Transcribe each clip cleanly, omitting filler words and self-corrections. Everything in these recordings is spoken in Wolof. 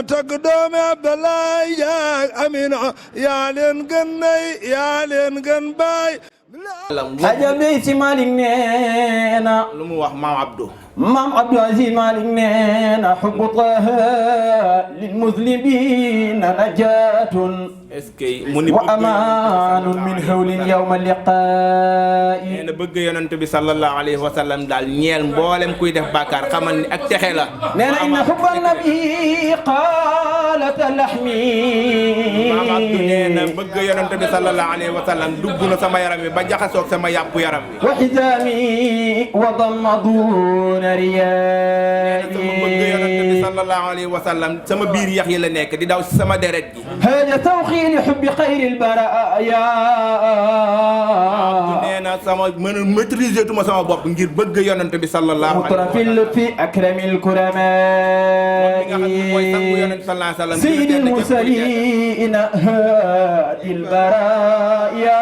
tagg doomi Abdoulaye yaag Amina yaa leen gën nay yaa leen gën baay. Ajabi si Malick nee na lu mu wax maam Abdou Aziz Malick nee na hubbu Taha lil muslimina najatun est-ce que mu ni wa amaanun min hawlin yawma liqaa'i. nee na bëgg yonent bi sallallahu alayhi wa sallam daal ñeel mboolem kuy def bàkkaar xamal ni ak texe la. nee na inna hubba nabi qaalata lahmi. maam Abdou nee na bëgg yonent bi sallallahu alayhi wa sallam dugg na sama yaram wi ba jaxasoog sama yàpp yaram wi. wa hizaami wa damma duuna riyaa'i. sama bëgg yonent bi sallallahu alayhi wa sallam sama biir yax yi la nekk di daw sama deret gi. li hubbi xayril baraaya. nee na sama mën a maîtriser tuma sama bopp ngir bëgg yonent bi sallallahu alayhi wa sallam. mutrafil fi akramil kuramaa. moom mi nga xam ne mooy sangu yonent sallallahu alayhi wa sallam. sayyidil mursaliin haadil baraaya.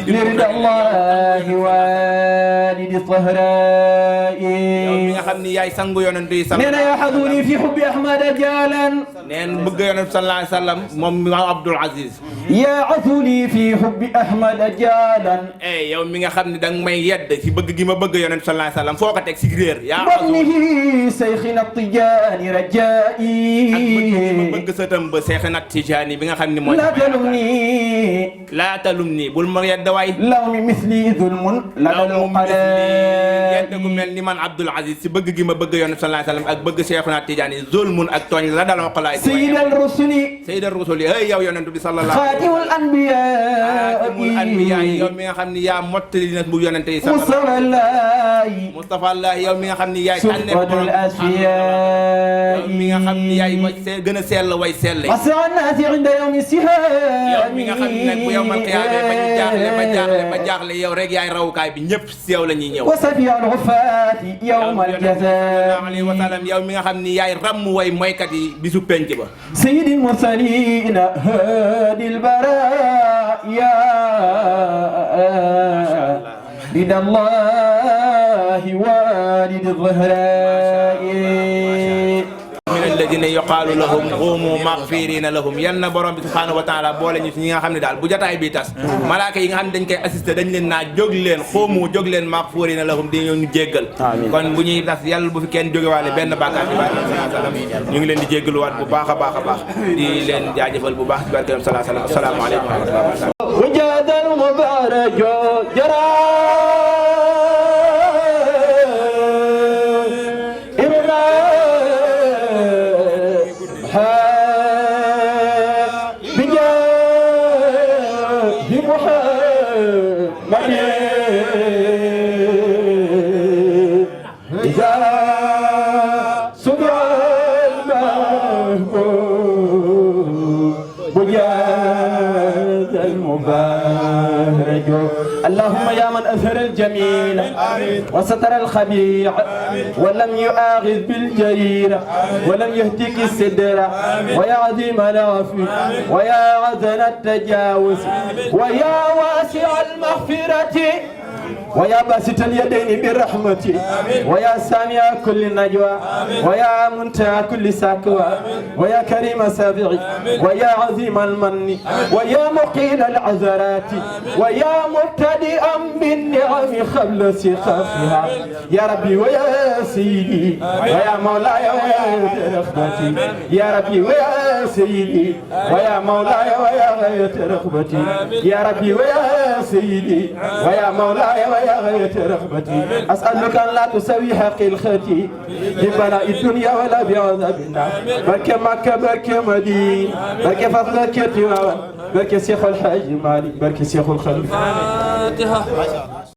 lirdallahi walidi sahraa'i. yow mi nga xam ni yaay sangu yonent yi. nee na yaa xaduni fi hubbi Ahmad jaalan. neen bëgg yonent sallallahu alayhi wa sallam moom maam Abdoul Aziz. yaa xaduni fi hubbi Ahmad jaalan. yow mi nga xam ne danga may yedd ci bëgg gi ma bëgg yonent sallallahu alayhi wa sallam foo ko teg ci réer. yaa xaduni Seyxina Tijaani rajaa'i. ak bëgg gi ma bëgg sëtam ba Seyxina Tijaani bi nga xam ne mooy. laa talumni bul ma yedd waay. law mi misli zulmun la dalu qalaa'i. yedd gu mel ni man Abdoul Aziz ci bëgg gi ma bëgg yonent sallallahu alayhi wa sallam ak bëgg Seyxina Tijaani zulmun ak tooñ la dalu qalaa'i. sayyidal rusuli. sayyidal rusuli yow yonent bi sallallahu alayhi wa sallam. xaatimul anbiyaa. xaatimul anbiyaa yow mi nga xam ni yaa mottali na bu yonent yi. Mustafa Allah yow mi nga xam ni yaay. sufratul asfiyaa. yow mi nga xam ni yaay gën a sell way sell. as'an naasi inda yawmi sihaami. yow mi nga xam ni nag bu yow man xiyaamee ba jaaxle yow rek yaay rawukaay bi ñëpp si yow la ñuy ñëw. wa safiyal xufaati yawmal jazaa. alayhi wa sallam yow mi nga xam ni yaay ramm way moykat yi bisu penc ba. sayyidil mursaliin haadil baraaya. ridallahi walidi zahraa'i. min alladina yuqaalu lahum qumu maghfirina lahum yal na borom bi subhanahu wa taala boole ñu si ñi nga xam ne daal bu jotaay bi tas malaaka yi nga xam ne dañ koy assisté dañ leen naa jóg leen xuumu jóg leen maghfirina lahum di ñu jéggal. kon bu ñuy tas yàlla bu fi kenn jógewaale benn bàkkaar bi barke ñu ngi leen di jéggaluwaat bu baax a baax a baax di leen jaajëfal bu baax ci barke sallallahu alayhi wa sallam. wajadal mubarajo jara اللهم يا من أظهر الجميل وستر الخبيع ولم يؤاخذ بالجريرة ولم يهتك السدر ويا عظيم العفو ويا عزل التجاوز ويا واسع المغفرة ويا باسط اليدين بالرحمة ويا سامع كل نجوى ويا منتهى كل سكوى ويا كريم سابع ويا عظيم المن ويا مقيل العذرات ويا مبتدئا بالنعم قبل سخافها يا ربي ويا سيدي ويا مولاي ويا رغبتي يا ربي ويا سيدي ويا مولاي ويا غاية رغبتي يا ربي ويا سيدي ويا مولاي ويا غاية رغبتي أسألك أن لا تسوي حق الختي ببلاء الدنيا ولا بعذاب النار بركة مكة بركة مدينة بركة فضلك تواوى بركة شيخ الحاج مالك بركة شيخ الخليفة.